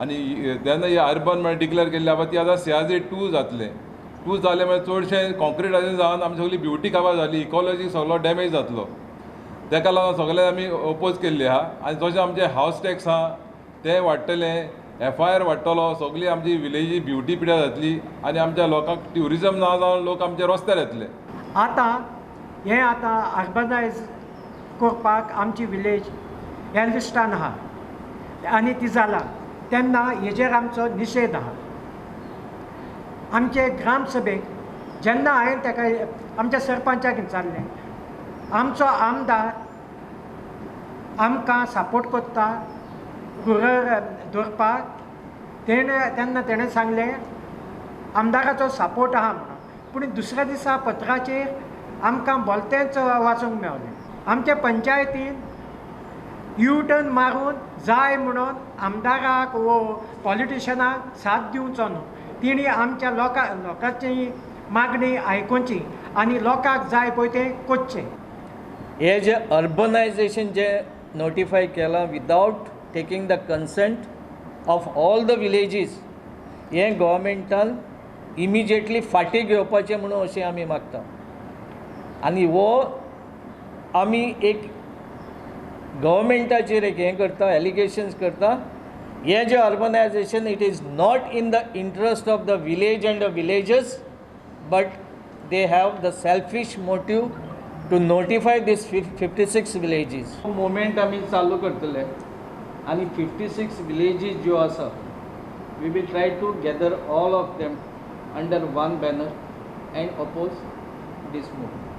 आनी तेन्ना ही अर्बन म्हळ्यार डिक्लेर केल्ली आसा ती आतां सीआरझेड 2 जातलें. 2 जालें म्हळ्यार चडशें कॉन्क्रिटाचें जावन आमची सगळी ब्युटी काबार जाली, इकॉलॉजी सगळो डॅमेज जातलो. ताका लागून सगळे आमी ओपोज केल्ले आहा. आनी जशें आमचें हावस टॅक्स आहा तें वाडटलें, एफआयआर वाडटलो, सगळी आमची विलेजी ब्युटी पिड्यार जातली आनी आमच्या लोकांक ट्युरिजम ना जावन लोक आमचे रस्त्यार येतले. आतां हें आतां अर्बनायज करपाक आमची विलेज ह्या लिस्टान आहा आनी ती जाला तेन्ना हेजेर आमचो निशेध आहा. आमचे ग्रामसभेक जेन्ना हांवें ताका आमच्या सरपंचाक विचारलें, आमचो आमदार आमकां सपोर्ट करता रुरल दवरपाक, तेणें तेन्ना तेणें सांगलें आमदाराचो सपोर्ट आहा म्हणून. पूण दुसऱ्या दिसा पत्राचेर आमकां भलतेंच वाचूंक मेवलें. आमच्या पंचायतीन यू टर्न मारून जाय म्हणून आमदाराक वो पॉलिटिशनाक साथ दिवचो न्हू. तिणी आमच्या लोकांची मागणी आयकुची आनी लोकांक जाय पळय तें करचें. हे जे अर्बनायजेशन जे नोटिफाय केलां without taking the consent of all the villages, हें गोवोरमेंटान इमिजिएटली फाटीं घेवपाचें म्हणून अशें आमी मागता. आनी हो आमी एक गव्हर्मेंटाचेर एक हें करता, एलिगेशन्स करता. हें जें urbanisation it is not in the interest of the village and the villages, but they have the selfish motive to notify this 56 villages. Movement आमी चालू करतले आनी 56 विलेजीस ज्यो आसा we will try to gather all of them under one banner and oppose this movement.